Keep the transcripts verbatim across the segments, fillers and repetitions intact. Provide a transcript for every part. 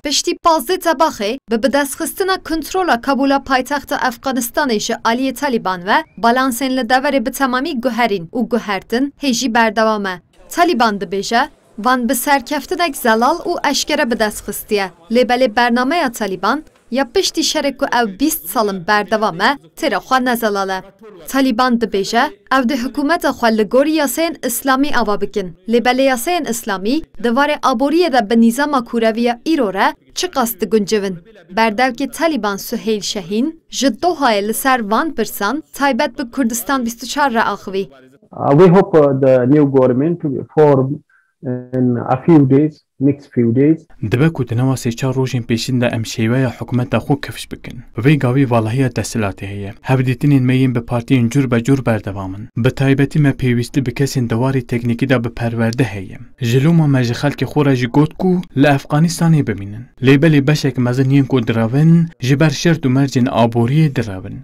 Piştî pazdeh Tebaxê, bi bidestxistina kontrola Kabûla paytexta Efxanistanê ji aliyê Talîban ve, balansên li deverê bi temamî guherîn û guhertin hêjî berdewam e. Talîban dibêje, van bi serkeftinek zelal û eşkere bi dest xistiye. Lê belê bernameya Talîban ya piştî şerê ku ew bîst sal in berdewam e, têra xwe ne zelal e. Talîban dibêje, ew dê hikûmeta xwe li gorî yasayên îslamî ava bikin. Lê belê yasayên îslamî di warê aboriyê de bi nîzama kûreviya îro re çiqas diguncivin? Berdevkê Talîban Suheyl Şehîn ji Dohayê li ser van pirsan taybet bi Kurdistan bîst û çar re axivî. Uh, we hope, uh, the new government to be formed in a few days, next few days. Dibe ku di nava sê çar rojên pêşîn de em şêweya hikûmeta xwe kifş bikin. Vê gavî valahiya desthilatê heye. Hevdîtinên me yên bi partiyên cur be cur berdewam in. Bi taybetî me pêwîstî bi kesên di warê teknîkî de bi perwerde heye. Ji loma me ji xelkê xwe re jî got ku li Efxanistanê bimînin. Lê belê beşek mezin yên ku direvin, ji ber şert û mercên aboriyê direvin.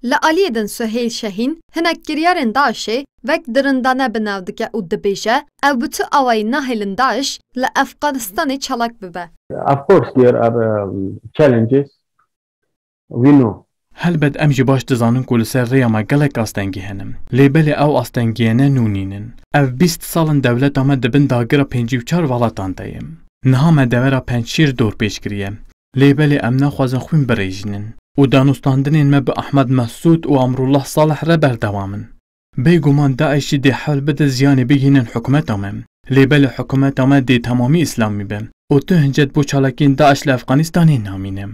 Li aliyê din Suheyl Şehîn hinek kiryarên DAIŞê wek dirindane bi nav dike û dibêje, ew bi tu awayî nahêlin DAIŞ li Efxanistanê çalak bibe. Of course, there are, um, challenges. We know. Helbet em jî baş dizanin ku li ser rêya me gelek astengî hene. Lê belê ew astengiyane nû nînin. Ev bîst sal in dewleta me di bin dagira pêncî û çar welatan de ye. Niha me devera Pençşîr dorpêç kiriye. Lê belê em naxwazin xwîn birêjînin û danûstandinên me bi Ahmed Mesûd û Emrullah Salih re berdewam in. Bêguman DAIŞ jî dê hewl bide ziyanê bigihînin hikûmeta me. Lê belê hikûmeta me dê temamî îslamî be û tu hincet bo çalakiyên DAIŞ li Efxanistanê namîne.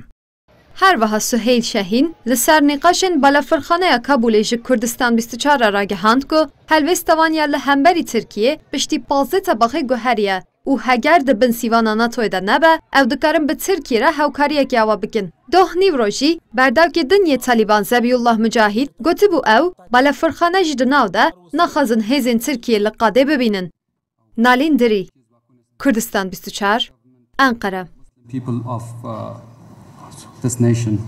Her wiha Suheyl Şehîn li ser nîqaşên Balafirxaneya Kabûlê ji Kurdistan bîst û çar re ragihand ku helwêsta wan ya li hemberî Tirkiyê piştî pazdeh Tebaxê guheriye û heger di bin sîvana NATOyê de nebe, ew dikarin bi Tirkiyê re hewkariyekê ava bikin. Doh Nîwro jî berdevkê din yê Talîban Zebîullah Mucahîd gotibû ew, Balafirxane jî di nav de, naxwazin hêzên Tirkiyê li qadê bibînin. Nalîn Dirî, Kurdistan bîst û çar, Enqere. People of, uh, this nation.